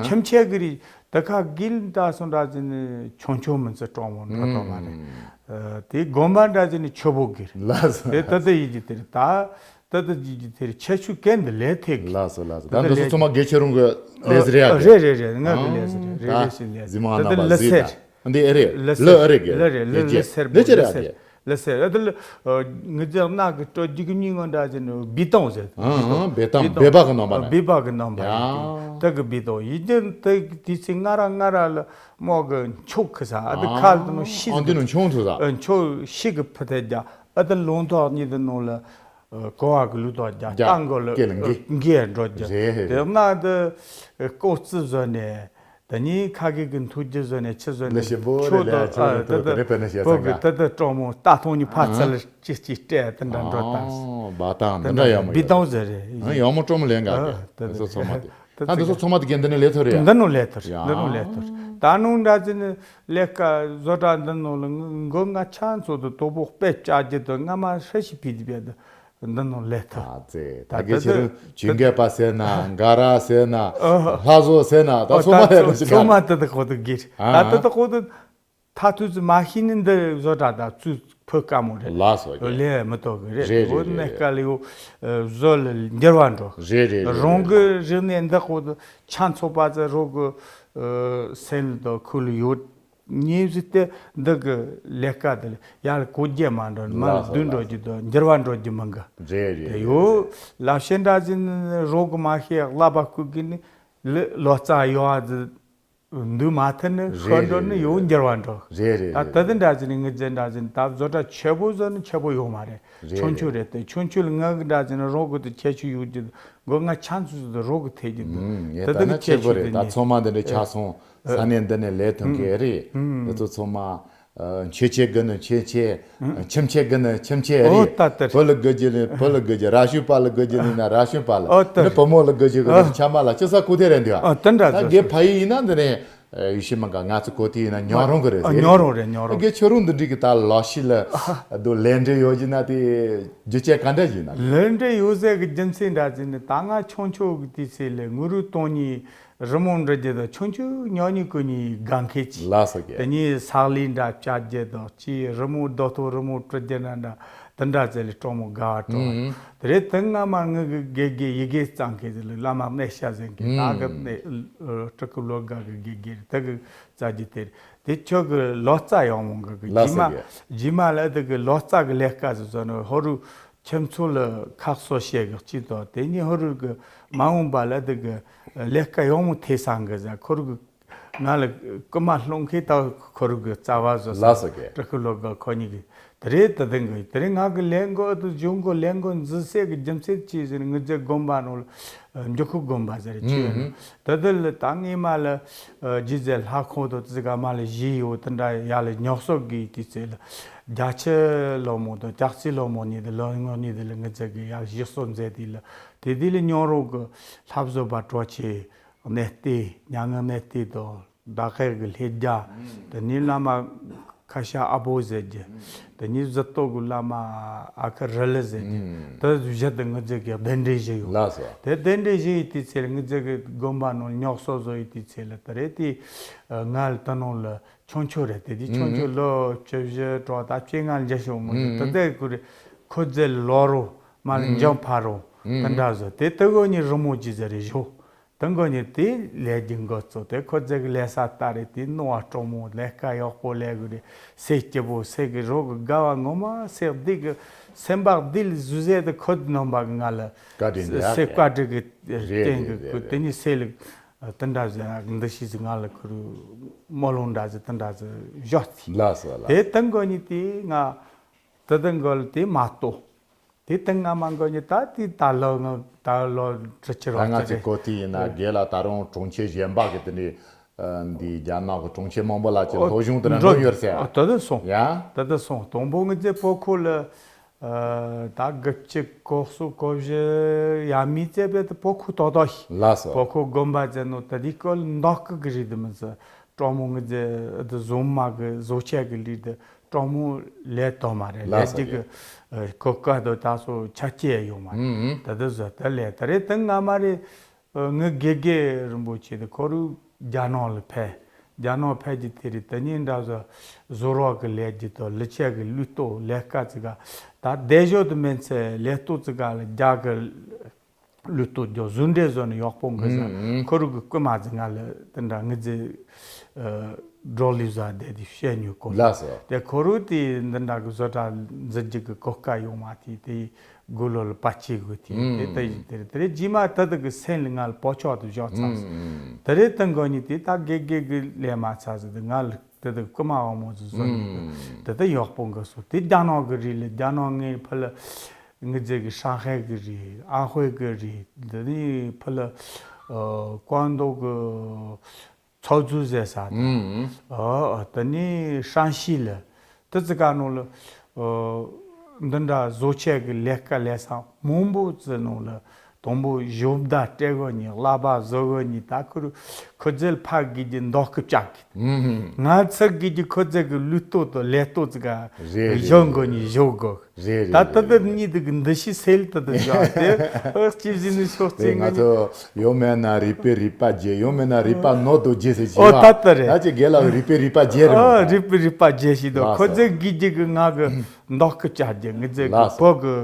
ཁྱིམ་ཆས་གི་རིགས་ད་ཁ་གིལ་འདྲ་སོང་འདྲ་ཟེར་ནས་ཆུང་ཆུང་མི་ཚེ་གྲོང་མོ་འགྲོ་དོ་མ་རེད། དེ་དགོན་པ་འདྲ་ཟེར་ནས་ཆོ་པོ་གིར་ལ་དེ་ད་ད་ཡིད་ཀྱི་དེ་རེད་ད། ད་ལྟ་ཅི་ཅི་དེར་ཁྱད་ཆོས་གན་དུ་ལས་ཐེག་ལགས་སོ་ལགས་སོ། ད་ད་འདི་ཚོ་ཚང་མ་དགེ་ཆེ་རུང་གི་ལས་ཟེར་ཡ་རེད། རེད་རེད་རེད། ང་གི་ལས་ཟེར་རེད། རེད་རེད་ཟེར་ལས་ཟེར། ཟི་མ་ད་ལྟ་ལི་སེར། འདི་ཨེ་རེད། ལི་ལི་ཨེ་རེད་གི། ལི་རེད་ལི་ལི་སེར་པོ་ལི་སེར་པོ་ལི་སེར། ད་ལྟ་ལི་ངི་ཚེ་གནའ་གི་སྤྲོ་རྒྱུ་གི་མིང་ང་འདྲ་ཟེར་ནི་བི་ཏོང་ཟེར། བི་ཏོང་བི་པ་གི་རྣམ་པ་ན། བི་པ་གི་རྣམ་པ་ཡ། ད་གི་བི་ཏོང་ཡིན་ཏེ་ད་གི་དུས་ཚེ་ང་ར་ང་ར་ལ་མོ་གི་མཆོག་གི་ས་ཨ་ད་ཁ་ལ་ད་མོ་ཤི་ཨ་འདི་ནི་མཆོང་ཐུ་ས། མཆོག་ཤི་གི་ཕུ་ཐེ་རྒྱ། ཨ་ད་ལུང་ཐོག་གཉིས་དེ་ནང་ལ་གོ་བ་གི་ལུགས་ཐོག་རྒྱ་རྒྱ་རྟ་མགོ་ལ་སྐེ་ལ་འགི། འགི་འགྲོ་རྒྱ། རེད་རེད་དེ་རེད། ན་དེ་ཀོ་རྩི་བཟོ་ནས་དེ་ནི་ཁ་གི་གི་མཐུ་རྒྱུ་བཟོ་ནས་ཆི་བཟོ་ལ་ནས་ཞེ་པོ་ཆོ་རེད་ལ་དོ་ཆོ་ཨ་རེད་དོ་ད་དེ་རེད་པས་ན་ཞེ་ས་བོ་གི་ག་ད་ད་གྲོགས་མོ་རྟ་ཐོང་ནི་ཕ་ཚ་ལ་ཅི་ཅི་སྤྲད་དེ་འདྲ་འགྲོ་ད། ཨོ་བ་དང་འདི་འདྲ་ཡག་མོ་བི་ཡོད། ཏང་ཟེར་རེད། ཡག་མོ་སྤྲོ་མོ་ལེན་ག་ཨ་གི་ད་ད་ཚོ་ཚོ་མ་དེ། ད་འདི་ཚོ་ཚང་མ་དེ་གན་འདི་ནས་ལས་ཐོར་ཡ། འདི་ནང་ལས་ཐོར་ཡ། འདི་ནང་ལས་ཐོར། ད་ནུང་འདྲ་ཅི་ནི་ལས་ཀ་བཟོ་གྲྭ་འདི་ནང་ལ་མགོ་ང་ཆང་ཚོ་དུ་དོ་པོ་དཔེ་བཅའ་རྒྱུ་དུ་ང་མ་ཧྲ་ཞིག་ཕི་དི་བེ་དུ་འདི་ནང་ལས་ཐོར། ཨ་ཙེ་ད་གེ་ཆེ་རུ་ཇུན་གེ་པ་ཟེར་ན་འགའ་ར་ཟེར་ན་ལྷ་བཟོ་ཟེར་ན་ད་ཚོ་མ་ཡ་ར་ཞིག་ཚོ་མ་དུ་དུ་ཁོ་དུ་གིར་ད་དུ་དུ་ཁོ་དུ། ཐ་ཐུ་ཙི་མ་ཤི་ནི་འདི་བཟོ་གྲྭ་དང་ཚུ་ཕོ་དཀའ་མོ་རེད། ལགས་སོ་རྒྱལ། ལས་མི་ཐོག་གི་རེད། རེད་རེད་འོ་རེད་ནས་རེད། དཀའ་ལས་ཡོ་བཟོ་ལ་འགྱུར་བ་འགྲོ། རེད་རེད་རེད། རང་གི་རིག་གནས་འདི་ཁོ་ཆང་ཚོ་པ་ཙི་རོ་གི་སེམས་དང་ཁུ་ལ་ཡོད། ཉིན་ཟི་སྟེ་འདི་གི་ལས་ཀ་དེ་ལ་ཡར་གོ་རྒྱ་མ་འགྲོ་མ་ལ་ལགས་སོ་བསྡུ་འགྲོ་ལགས་རྒྱུ་དང་འགྱུར་བ་འགྲོ་རྒྱུ་མི་འགི། རེད་རེད་དེ་རེད་ཡོ་རེད། ལབ་ཤེས་འདྲ་ཟིན་རོ་གི་མ་ཤེས་བསླབ་པ་ཁུ་གི་ནི་ལོ་ཙཱ་ཡོ་ཨ་ཟི། འདུས་མ་ཐུབ་ནི་ཤོར་འགྲོ་ནི་ཡོང་འགྱུར་བ་འགྲོ། རེད་རེད་ད་ད་དེ་འདྲ་ཟིན་ནི་ངི་རྫས་འདྲ་ཟིན་ད་བཟོ་གྲྭ་ཆེ་པོ་བཟོ་ནི་ཆེ་པོ་ཡོང་མ་རེད། རེད་ཆུང་ཆུང་རེད་དེ་ཆུང་ཆུང་ལ་ང་གི་འདྲ་ཟིན་ནི་རོགས་གི་དུ་ཁྱད་ཆོས་ཡོད་ཀྱི་འདུག་ང་ཆང་ཚུ་ཚུ་དུ་རོགས་གི་ཐེ་ཀྱི་འདུག་ད་ད་ད་ནི་ཆེ་པོ་རེད་ད་ཚང་མ་འདི་འདྲའི་ཆ་སོང་ས་གནས་འདི་ནས་ལས་ཐོན་གི་རེད། འདི་ཚོ་ཚང་མ་ཆོས་ཆེ་གི་ནི་ཆོས་ཆེ། ཁྱིམ་ཆེ་གི་ནི་ཁྱིམ་ཆེ་ཨོ་རེད། ད་ལྟར། བུ་ལ་དགོས་རྒྱུ་ནི་བུ་ལ་དགོས་རྒྱུ་ར་ཤུ་པ་ལ་དགོས་རྒྱུ་ནི་ན་ར་ཤུ་པ་ལ་ཨོ་ད་ནི་བུ་མོ་ལ་དགོས་རྒྱུ་གི་ཨོ་ནི་ཆ་མ་ལ་ཅི་ས་ཁུ་ཐེ་རེད་འདི་ཨ། ཨོ་ད་འདྲ་ད་ཟོ་དགེ་ཕ་ཡི་ཡིན་ན་འདི་ནས་ཡུལ་ཤི་མ་ག་ང་ཚོ་གོ་ཐི་ཡིན་ན་ཉོ་རོང་གི་རེད་ཨ་ཟེར་ཉོ་རོང་རེད་ཉོ་རོང་། དགེ་ཆོ་རོང་འདི་འགྲིག་གི་ད་ལོ་ཤི་ལ་དུ་ལས་འབྲེལ་ཡོད་ཀྱི་ན་དེ་རྒྱུ་ཆ་ག་འདྲ་ཡིན་ན་ལས་འབྲེལ་ཡོད་ཟེར་གི་རྒྱུ་མཚན་འདྲ་ཟེར་ནི་ད་ང་ཆུང་ཆུང་གི་དུས་ཚེ་ལས་ངུ་རུ་གཏོང་ཉི། རི་མོ་འབྲི་རྒྱུ་དང་ཆུང་ཆུང་ཉོ་ཉི་གོ་ཉི་དགའ་མཁན་ཅིག་ལགས་སོ་རྒྱལ། དེ་ཉིད་ས་གླིང་འདྲ་བཅའ་རྒྱུ་དང་ཅིའི་རི་མོ་རྡོ་ཐོག་རི་མོ་བྲི་རྒྱུ་ན་འདྲ་དེ་འདྲ་ཚེ་ལས་སྤྲོ་མོ་དགའ་བ་སྤྲོ་བ། དེ་རེད་དེ་སྔ་མ་ངི་གི་དགེ་དགེ་ཡི་གེ་གཙང་མཁན་ཚེ་ལས་བླ་མ་གནས་ཤ་ཟན་མཁན་ད་གི་གནས་སྤྲུལ་སྐུ་ལོ་དགའ་གི་དགེ་དགེ་རེད་དེ་གི་རྩ་རྒྱུ་དེ་རེད་དེ་ཁྱོད་གི་ལོ་ཙཱ་ཡག་མོ་གི་གི་ལགས་རྗེས་སོ་མ་རྒྱལ། རྗེས་མ་ལ་དེ་གི་ལོ་ཙཱ་གི་ལས་ཀ་ཟེར་ཟོ་ནི་ཧོ་རུ། ཁྱིམ་ཚང་ལ་ཁག་སོ་བཤད་གི་གཅིག་དང་། དེ་ནས་ཧོར་གི་མ་འོངས་པ་ལ་དེ་གི་ལས་ཀ་ཡག་མོ་ཐེབས་སང་གི་ཟེར། ཁོར་གི་ང་ལ་རྐུ་མ་སློང་མཁན་ད་ཁོར་གི་རྩ་བ་བཟོ་ལ་སོགས་ཀྱི། སྤྲུལ་སྐུ་སློབ་དགའ་ཁོ་གཉིས་ཀྱི་དེ་རེད། དེ་དེ་གི་དེ་རེད། ང་གི་ལས་འགོ་དེ་གཞུང་གི་ལས་འགོ་འཛིན་སའི་གི་རྒྱུ་མཚན་ཅི་ཟེར། ངེད་ཚོའི་དགོན་པ་ནང་ལ་འཇུག་སྐུལ་དགོན་པ་ཟེར་ཆུ་ཡོད་ནོ། དེ་དེ་ལ་ད་ངས་མ་ལ་རྗེས་ཟེར་ལྷ་ཁང་དང་དེ་ག་མ་ལ་བཞེས་ཡོད། དེ་འདྲ་ཡ་ལ་ཉོག་སོག་གི་དུས་ཚོད་ལ་རྒྱ་ཆེ་སློབ་མ་དང་ལྕགས་རྩེ་སློབ་མ་གཉིས་དང་ལོ་ངོ་གཉིས་དེ་ལ་ངེད་ཚོ་གི་ཡ་བཞེས་སོག་མཛད་དེ་ལ། དེ་དེ་ལ་ཉོ་རོགས་གི་ལྷ་བཟོ་པ་གྲོ་ཆེ་གནས་བརྟན། མྱ་ངན་གནས་བརྟན་དང་། ཟླ་སྐར་གྱི་ལྷས་རྒྱ། དེ་ནས་བླ་མ་ཁ་ཤ་ཨ་བོ་ཟེར་རྒྱུ། དེ་ནས་གཟི་ཏོག་གི་བླ་མ་ཨ་ཁུ་རི་ལི་ཟེར་རྒྱུ། དེ་བཞི་དེ་ངེད་ཚོ་གི་གདན་འདྲེན་ཞུས་ཡོད། ལགས་སོ། དེ་གདན་འདྲེན་ཞུས་ཡོད་དུས་ཚེ་ངེད་ཚོ་གི་དགོན་པ་ནང་ཉོག་སོག་བཟོ་ཡོད་དུས་ཚེ་ལ་དེ་རེད། དེ་ང་ལ་དེ་ནང་ལ་ཆུང་ཆུང་རེད། དེ་དེ་ཆུང་ཆུང་ལོ་བཅུ་བཞི་གྲོགས་ད་བཅོ་ལྔ་འཇལ་ཤོག་མོ་དེ་དེ་ཁུ་རེད། ཁོ་ཚོ་ལོ་རོ་མ་ལ་འཇམ་ཕ་རོ་དེ་འདྲ་བཟོ། དེ་དེ་གོ་ནི་རི་མོ་ཅི་ཟེར་རེད་ཞོ། དེ་འགོ་ནས་དེ་ལས་རྒྱུ་འགོ་བཙུགས་ཏེ་ཁོ་ཚོ་གི་ལས་ས་ལྟ་རེ་དེ་ནོར་བ་སྤྲོ་མོ་ལས་ཀ་ཡག་པོ་ལས་དགོས་རེད། སེ་སྐྱིད་པོ་སེ་གི་རོགས་གི་དགའ་བ་ངོ་མ་སེ་བདེ་གི་སེམས་པ་བདེ་ལ་བཟོས་ཟེར་དེ་ཁོ་དེ་ནོམ་པ་གི་ང་ལ་བཀའ་དྲིན་ལ་སེ་བཀའ་དྲིན་གི་རེད་རྟེན་རེད་གི་རེད་ཁོ་རེད། དེ་ནས་སེ་ལ་དེ་འདྲ་ཟེར་འདི་ཤི་ཟི་ང་ལ་ཁུ་རུ་མོ་ལུང་འདྲ་ཟེར་དེ་འདྲ་ཟེར་བཞག་ལ་སོ་ལ། དེ་དེ་འགོ་ནས་དེ་ང་དེ་དེ་འགོ་ལ་དེ་མ་གཏོགས། དེ་དེང་སྔ་མ་འགོ་ནས་ད་དེ་ད་ལོ་ང་ད་ལོ་དྲུག་ཅུ་ད་རོགས་ང་ཚོའི་ཙམ་གོ་ཐོས་ཡིན་ན་རེད། རྒན་ལགས་ད་རུང་གྲོང་ཁྱེར་གཞན་པ་གི་དེ་འདྲའི་ཨ་འདི་རྒྱ་ནག་གི་གྲོང་ཁྱེར་མང་པོ་ལ་ཅིག་ཨོ་སློབ་སྦྱོང་དེ་འདྲ་འགྲོ་འགྲོ་ཡོད་ཟེར། ཨོ་ད་དུ་སོང་། ཡ། ད་དུ་སོང་། དང་པོ་ངེད་ཚོའི་བོད་ཁུལ་ལ་ཨ་ད་དགུ་བཅུ་གོ་གསུམ་གོ་བཞི་ཡ་མི་ཚེ་བེད་དུ་བོད་ཁུལ་ཏོག་ཏོག་ཞིག་ལགས་སོ། བོད་ཁུལ་དགོན་པ་ཚོའི་ནང་ད་དེ་སྐོར་མདོག་ཁུག་གི་རེད་དུ་མི་ཚེ། གྲོགས་མོ་ངེད་ཚོའི་ཨ་དུ་བཟོ་མ་གི་བཟོ་ཆས་གི་ལུས་དུ། གྲོགས་མོ་ལས་དོ་མ་རེད། ལས་ལགས་སོ་ཀྱི་རྒན། གི་ཨ་གོ་སྐབས་དུ་ད་སོ་ཆ་སྐྱེ་ཡོང་མ་རེད། ཨུམ་ཨུམ། ད་དུ་བཟོ་ད་ལས་ད་རེད། དེ་སྔ་མ་རེད། ཨ་ངི་དགེ་རྒན་རིན་པོ་ཆེ་དུ་ཁོ་རུ་རྒྱ་ནག་ལ་ཕེབས། རྒྱ་ནག་ཕེབས་ཀྱི་དེ་རེད། དེ་ཉིན་འདྲ་བཟོ་བཟོ་རོགས་གི་ལས་ཀྱི་དོ་ལི་ཆས་གི་ལུས་སྟོབས་ལས་ཀ་ཙི་ག་ད་བདེ་ཞོ་དུ་མེད་ཚེ་ལས་སྟོབས་ཙི་ག་ལ་རྒྱ་གི་ལུས་སྟོབས་རྒྱོ་བཟོ་འདྲེ་བཟོ་ནི་ཡག་པོ་འགི་ཟ། ཨུམ་ཨུམ། ཁོ་རུ་གི་རྐུ་མ་ཟི་ང་ལ་དེ་འདྲ་ངི་ཟི་ཨ་སྒྲོ་ལུས་ཟ་བསྡད་དེ་བཤད་ཉོས་གོ། ལགས་སོ། དེ་ཁོ་རུ་དེ་འདི་འདྲ་གི་བཟོ་གྲྭ་འཛུལ་རྒྱུ་གི་གོ་སྐབས་ཡོང་མ་དེ་དེ་དགུ་ལོ་ལ་པ་ཆེ་དགོས་དེ་དེ་ཨུམ་ད་ཡིན་དེ་རེད། དེ་རེད་རྗེས་མ་ད་དུ་གི་སེམས་ལ་ང་ལ་བོ་ཆོག་ཏུ་བཞག་ཚར་སོང་། ཨུམ་ཨུམ། དེ་རེད། ད་འགོ་ནི་དེ་ད་དགེ་དགེ་གི་ལས་མ་ཚར་ཟི་དེ་ང་ལ་དེ་དུ་རྐུ་མ་འོག་མོ་ཟི་བཟོ་ནི་ཨུམ་དེ་དུ་ཡག་པོ་འགི་སོ། དེ་རྒྱ་ནག་གི་རིགས་ལ་རྒྱ་ནག་ངའི་ཕ་ལ། ངི་ཟེ་གི་ཧྲང་ཧའེ་གི་རེད། ཨན་ཧུའེ་གི་རེད། འདི་ནི་ཕུ་ལ་ཨ་ཀོང་ཏུང་གི་ཚའོ་ཙུའུ་ཟེར་ས་དང་། ཨ་ཨ་དེ་ནི་ཧྲན་ཤི་ལ་དེ་ཙི་ག་ནང་ལ་ཨ་འདི་འདྲ་བཟོ་ཆས་གི་ལས་ཀ་ལས་ས་མང་པོ་ཙི་ནང་ལ་དང་པོ་ཞབས་བརྡ་སྤྲད་གོ་ནི་བསླབ་པ་བཟོ་གོ་ནི་ད་ཁུ་རུ་ཁུ་ཙེལ་ཕ་གི་གི་མདོག་གི་བཅག་གི། ང་ཚོ་གི་གི་ཁོ་ཚོ་གི་ལུས་སྟོབས་དང་ལས་སྟོབས་ཙི་ག་རེད་རེད་ཞོག་གོ་ནི་ཞོག་གོ། རེད་རེད་ད་ལྟ་རེད་ད་རེད། གཉིས་དུ་གི་འདུ་ཤེས་སེལ་ད་ལྟ་བཞག་སྟེ་ཨ་ཅི་བཞིན་ནི་ཤོག་རེད། ཅིག་ང་ངོ་ནི་ཚོ་ཡོད་མེད་ན་རིག་པའི་རིག་པ་རྒྱས། ཡོད་མེད་ན་རིག་པ་ནོར་དུ་རྒྱས་ཟེར་གྱི་ཨོ་བ། ད་ལྟ་རེད། ད་ཅི་རྒན་ལགས་རིག་པའི་རིག་པ་རྒྱས་རེད་མ་ཨ་གཏོགས། རིག་པའི་རིག་པ་རྒྱས་ཤིག་དང་ལགས་ཁོ་སོ། ཚོ་གི་རྒྱུ་གི་ང་གི་མདོག་གི་བཅག་རྒྱུ་ངི་ཚེ་གི་ལགས་སོ། བོད་གི་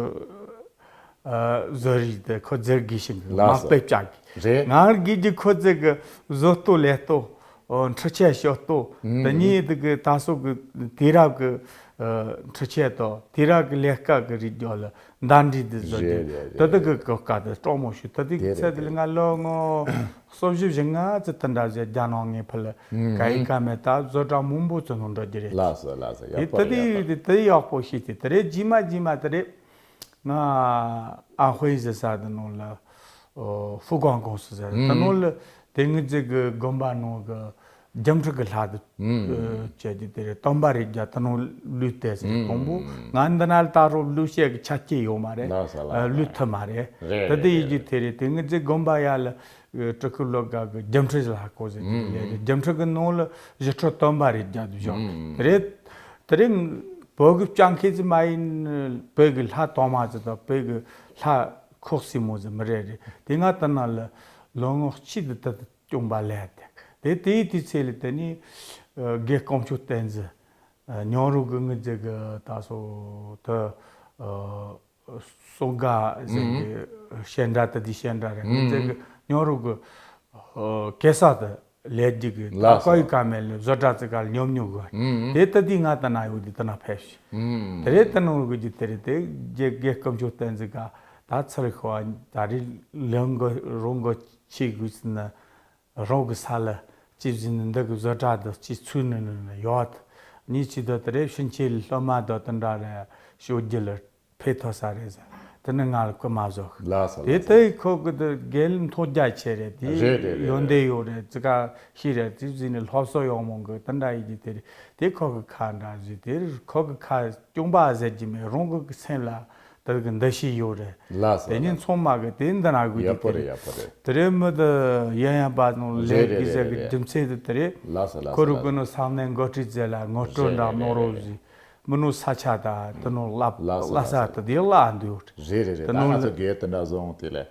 ཨ་བཟོ་རིག་དེ་ཁོ་ཚོ་གི་ཤིང་གི་ལགས་མ་སོ། དཔེ་བཅག་གི། རེད། ང་གི་རྒྱུ་ཁོ་ཚོ་གི་བཟོ་ལྟོ་ལས་ལྟོ། ཨོ་འཕྲུལ་ཆས་ཞོ་ལྟོ། ཨུམ། དེ་ཉིད་དེ་གི་ད་སོ་གི་དུས་རབས་གི་ཨ་འཕྲུལ་ཆས་དང་དུས་རབས་གི་ལས་ཀ་གི་རིགས་རྒྱུ་ལ་འདྲ་འདྲི་དེ་བཟོ་རྒྱུ། རེད་རེད་དེ་དེ་རེད་གི་རེད། གོ་སྐབས་དེ་སྤྲོ་མོ་ཞུ་དེ་དེ་གི་རེད་ཚད་དེ་ལ་རེད་ང་ལོ་ངོ་སོ་བཞི་བཞི་ལྔ་ཙི་དེ་འདྲ་ཟེར་རྒྱ་ནག་ངའི་ཕུ་ལ་ཨུམ་ག་ཡི་ཀ་མེད་ད་བཟོ་གྲྭ་མང་པོ་ཙི་ནང་འགྲོ་རྒྱུ་རེད། ལགས་སོ་ལགས་སོ། ཡག་དེ་པོ་དེ་རེད་ཡག་པོ་དེ་རེད། དེ་ཡག་པོ་ཤེས་ཏེ་དེ་རེད། རྗེས་མ་རྗེས་མ་དེ་རེད། ང་ཨ་ཧུའེ་ཟེར་ས་དེ་ནང་ལ་ཨོ་ཧྥུ་ཀོང་ཀོང་སུ་ཟེར་དེ་ནང་ལ་དེ་ངི་ཟེ་གི་དགོན་པ་ནང་གི་རྒྱུ་འཕྲུལ་གི་ལྷ་དེ་བྱས་ཀྱི་དེ་རེད། སྟོན་པ་རེད་རྒྱ་དེ་ནང་ལུས་བལྟས་ཟེར་དང་པོ་ང་འདི་ན་ལ་ད་རོ་ལུས་བཤད་གི་ཆ་སྐྱེ་ཡོད་མ་རེད། ལུས་ཐུབ་མ་རེད། རེད་ད་དེ་ཡི་རྒྱུ་དེ་རེད། དེ་ངི་ཟེ་དགོན་པ་ཡ་ལ་སྤྲུལ་སྐུ་བློ་དགའ་གི་རྒྱུ་འཕྲུལ་ལྷ་སྐོར་ཟེར་གྱི་ལས་རེད། རྒྱུ་འཕྲུལ་གི་ནང་ལ་ཞི་ཁྲོ་སྟོན་པ་རེད་རྒྱ་དེ་བཞག་དེ་རེད། དེ་རིང་བོད་ཀྱི་སྤྱང་ཁེ་ཙི་མ་ཡིན། བོད་ཀྱི་ལྷ་དོ་མ་ཙི་དང་བོད་ཀྱི་ལྷ་ཁོག་སྲིན་མོ་ཙི་མི་རེད་རེད། དེ་ང་ལྟར་ན་ལ་ལོ་ངོ་གཅིག་ཏུ་ད་ལྟ་སྐྱོང་པ་ལས་དེ་དེ་དེའི་དུས་ཚེ་ལ་དེ་ནི་དགེ་དཀོན་མཆོག་བསྟན་འཛིན་ཉང་རུ་གི་ངི་ཟེ་གི་ད་སོ་ད་སོ་དགའ་ཟེར་གི་ཤན་འདྲ་ད་དེ་ཤན་འདྲ་རེད། ངི་ཟེ་གི་ཉང་རུ་གི་གེ་ས་དེ། ལས་རྒྱུ་གི་ད་ལགས་སོ། བཀའ་ཡིག་བཀའ་མེད་ལ་བཟོ་གྲྭ་ཙི་ག་ལ་ཉོབ་ཉོབ་གི་ཨུམ། དེ་ལྟ་དུས་ང་ད་ན་ཡོད་དུས་ད་ན་ཕེབས་ཤི། ཨུམ། དེ་རེད་ད་ནོར་གི་རྒྱུ་དེ་རེད་དེ་རྒྱལ་རྒྱལ་སྐུ་མཆོག་བསྟན་འཛིན་ག་ད་ཚུར་ཤོག་ད་རེད་ལོན་གི་རོང་གི་ཆེ་དགོས་ཟིན་ན་རོང་གི་ས་ལ་ཅི་བཟིན་ན་འདི་གི་བཟོ་གྲྭ་འདི་ཅི་ཚུགས་ནི་ནི་ནི་ཡོད། གཉིས་ཅི་ད་དེ་རེད་ཕྱིན་ཆད་སློབ་མ་ད་དེ་འདྲ་རེད་ཤོད་རྒྱུ་ལ། ཕེ་ཐོ་ས་རེད་ཟེར། དེ་ནི་ང་ལ་སྐུ་མ་བཟོ། ལགས་སོ་དེ་ལགས་སོ། ལྟའི་ཁོ་གི་དེ་རྒན་མཐོ་རྒྱ་ཆེ་རེད་དེ། རེད་རེད་རེད་ཡོན་ཏན་རེད། ཡོད་རེད་ཙི་ག་ཤི་རེད་དེ་ཟིན་ནས་སློབ་གསོ་ཡོང་མོང་གི་དེ་འདྲ་ཡིན་གྱི་དེ་རེད་དེ་ཁོ་གི་ཁ་འདྲ་ཟིན་དེ་རེད་ཁོ་གི་ཁ་སྐྱོང་པ་ཟེར་གྱི་མེད་རང་གི་སེམས་ལ་དེ་གི་འདུ་ཤེས་ཡོད་རེད། ལགས་སོ་དེ་ལགས་ཉིན་སོ། ཚང་མ་གི་དེ་འདི་ན་དགོས་ཀྱི་ཡག་པོ་དེ་རེད་རེད། ཡག་པོ་རེད། དེ་རེད་མི་དེ་ཡན་ཡན་པ་ནང་ལས་རེད་རེད་ཀྱི་ཟེར་རེད་གི་རེད། རྒྱུ་མཚན་དེ་དེ་རེད། ལགས་སོ་ལགས་སོ། ཁོ་རུ་ལགས་གི་ནོ་ས་གནས་འགོ་ཁྲིད་ཟེར་ལ་ངོ་སྤྲོད་རེད་འདྲ་རེད་མོ་རེད་རོ་རེད། ཟིན། མི་ནུ་ས་ཆ་དང་དེ་ནོ་བླ་ལགས་སོ་བླ་ལགས་ས་སོ། དེ་དེ་བླ་འདུག་རེད་རེད་རེད། དེ་ད་ནོ་ང་ལ་ཚོ་དགེ་དེ་འདྲ་བཟོ་འོང་དེ་ལས་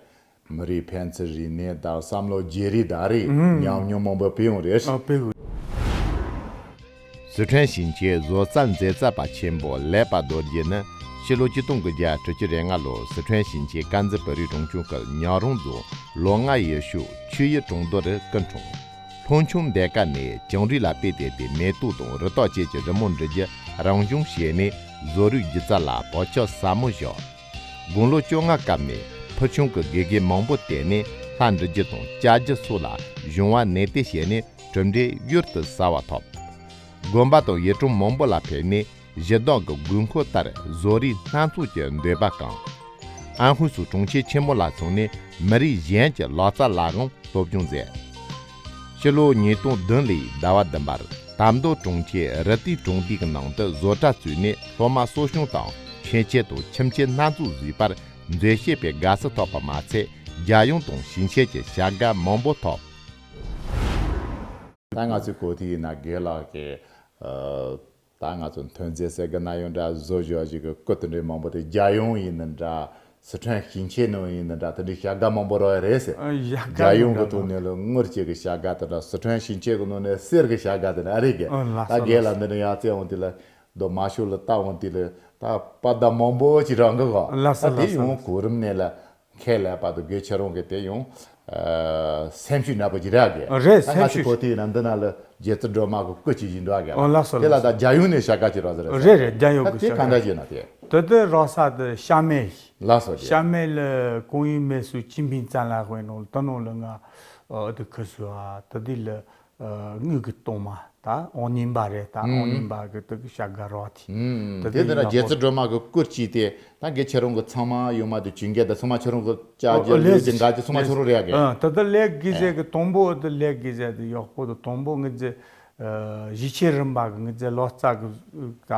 མི་རིགས་ཕན་ཚུན་རིག་གནས་དང་བསམ་བློ་བརྗེ་རེས་དང་རེད་ཉམས་མྱོང་མང་པོ་སྤེལ་ཡོང་རེད། ཨ་དཔེ་ཧུ། སི་ཁྲོན་ཞིང་ཆེན་བཟོ་རྩལ་མཛེས་རྩལ་པ་ཆེན་པོ་ལེགས་པ་རྡོ་རྗེ་ནི་ཕྱི་ལོ་ཆིག་སྟོང་དགུ་བརྒྱ་དྲུག་ཅུ་རེ་ལྔ་ལོར་སི་ཁྲོན་ཞིང་ཆེན་དཀར་མཛེས་བོད་རིགས་རང་སྐྱོང་ཁུལ་ཉག་རོང་རྫོང་ལོ་ལྔ་ཡུལ་ཤོག་ཆུ་ཡུལ་གྲོང་རྡལ་རུ་སྐུ་འཁྲུངས། ལྷོ་ཆུ་མདའ་ཁ་ནས་བྱང་རི་ལ་སྤོས་ཏེ་དེ་མེ་ཏོག་དང་རི་དྭགས་བཅས་ཀྱི་རི་མོ་འབྲི་རྒྱུ་རང་སྦྱོང་བྱས་ནས་བཟོ་རིག་སྒྱུ་རྩལ་ལ་བག་ཆགས་ཟབ་མོ་བཞག་དགུང་ལོ་བཅོ་ལྔ་སྐབས་ནས་ཕུལ་བྱུང་གི་དགེ་རྒན་མང་པོ་བསྟེན་ནས་ལྷ་འབྲི་རྒྱུ་དང་ལྕགས་རྒྱུ་སོགས་ལ་གཞུང་བ་ནན་ཏན་བྱས་ནས་གྲུབ་འབྲས་གཡུར་དུ་ཟ་བ་ཐོབ། དགོན་པ་དང་ཡུལ་གྲོང་མང་པོ་ལ་ཕེབས་ནས་གཞི་བདག་གི་དགོས་མཁོ་ལྟར་བཟོ་རིག་སྣ་ཚོགས་ཀྱི་འདོད་པ་བསྐངས། ཨན་ཧུའུ་སུའུ་གྲོང་ཁྱེར་ཆེན་མོ་ལ་སོང་ནས་མི་རིགས་གཞན་གྱི་ལག་རྩལ་ལའང་སློབ་སྦྱོང་མཛད། ཕྱི་ལོ་ཉིས་སྟོང་བདུན་ལོའི་ཟླ་བ་བདུན་པར་དམ་མདོ་གྲོང་ཁྱེར་རི་ཏི་གྲོང་སྡེའི་ནང་དུ་བཟོ་གྲྭ་བཙུགས་ནས་སློབ་མ་གསོ་སྐྱོང་དང་ཕྱིན་ཆད་དུ་ཁྱིམ་ཆས་སྣ་ཚོགས་བཟོས་པར་འཛུལ་ཞུགས་པའི་དགའ་བསུ་ཐོབ་པ་མ་ཚད་རྒྱལ་ཡོངས་དང་ཞིང་ཆེན་གྱི་བྱ་དགའ་མང་པོ་ཐོབ། ད་ང་ཚོའི་གོ་ཐིག་ཡིན་ན་དགེ་ལགས་ཀྱི་ཨ། ད་ང་ཚོ་ཐོན་རྫས་ཟེར་གི་ན་ཡོང་འདྲ་བཟོ་བཞག་ཞིག་གི་སྐུ་དེ་འདྲའི་མང་པོ་དེ་རྒྱལ་ཡོངས་ཡིན་ན་འདྲ་སི་ཁྲོན་ཞིང་ཆེན་ནང་ཡིན་ན་འདྲ་དེ་འདྲའི་བྱ་དགའ་མང་པོ་རག་ཡ་རེད་ཟེར། ཨ་ཡ་རྒྱལ་ཡོངས་ཀྱི་ཐོག་ནས་ལ་དངུལ་གཅིག་གི་བྱ་དགའ་དེ་འདྲ་སི་ཁྲོན་ཞིང་ཆེན་གྱི་ནང་ནས་གསེར་གྱི་བྱ་དགའ་དེ་འདྲ་ཨ་རེད་གི། ཨ་ལགས་ད་སོ་རྒན་ལགས་ལགས་འདི་འདྲ་ཡང་བཙལ་འོང་དེ་ལ་རྡོ་མ་ཤོ་ལ་ལྟ་འོང་དེ་ལ་ད་པ་ད་མང་པོ་ཅིག་རག་གི་གོ། ལགས་སོ་ད་དེ་ལགས་སོ་ཡོང་ལགས་སོ། གོ་རིམ་ནས་ལ། ཁས་ལེན་པ་དང་དགེ་ཆེ་རུང་གི་དེ་ཡང་ཨ། སེམས་ཤུགས་ནག་པོ་ཅིག་རག་གི། རེད་ད་སེམས་ང་ཚོའི་ཤུགས། གོ་ཐིག་ཡིན་ན་འདི་ན་ལ་རྗེ་བཙུན་སྒྲོལ་མ་གི་སྐུ་ཅིག་ཡིན་འགྲོ་གི་ཨོ་ལགས་སོ་དེ་ལ་ལགས་ད་སོ། རྒྱལ་ཡོངས་ནས་བྱ་དགའ་ཅིག་རག་ཟེར་རེད་ཟེར། རེད་རེད་རྒྱལ་ཡོངས་ད་གི་དེ་གང་འདྲ་ཅིག་ཡིན་ན་དེ། དེ་དུས་རག་ས་དེ་ཤ་མེད། ལགས་སོ་དེ། ཤ་མེད་ལ་ཀོང་ཡུལ་མེ་སུ་ཅིན་ཕིང་ཙན་ལ་དཔེ་ནོ་ལ་ད་ནོ་ལ་ང་ཨ་དེ་ཁུ་སུ་ཨ་དེ་དུས་ལ། དངུལ་གྱི་གཏོང་མ་ད་ཨོ་ཉིན་པ་རེད་ད་ཨོ་ཉིན་པ་གི་དུ་གི་བྱ་དགའ་རོགས་དེ། དེ་དེ་ནས་རྗེ་བཙུན་སྒྲོལ་མ་གི་སྐུར་གྱིས་ཏེ་ད་གི་ཁྱེད་རང་གི་ཚང་མ་ཡོང་མ་དུ་གྱིན་གེ་ད་ཚང་མ་ཁྱེད་རང་གི་ཅག་རྒྱ་ལུས་ཀྱི་འགའ་ཅི་ཚང་མ་ཁྱེད་རང་རེད་གི། ད་ད་ལེགས་གི་ཟེ་གི་དང་པོ་དུ་ལེགས་གི་ཟེ་དུ་ཡག་པོ་དུ་དང་པོ་ངི་ཟེ་གཞིས་ཆེན་རིམ་པ་གི་ངི་ཟེ་ལོ་ཙཱ་གི་ད་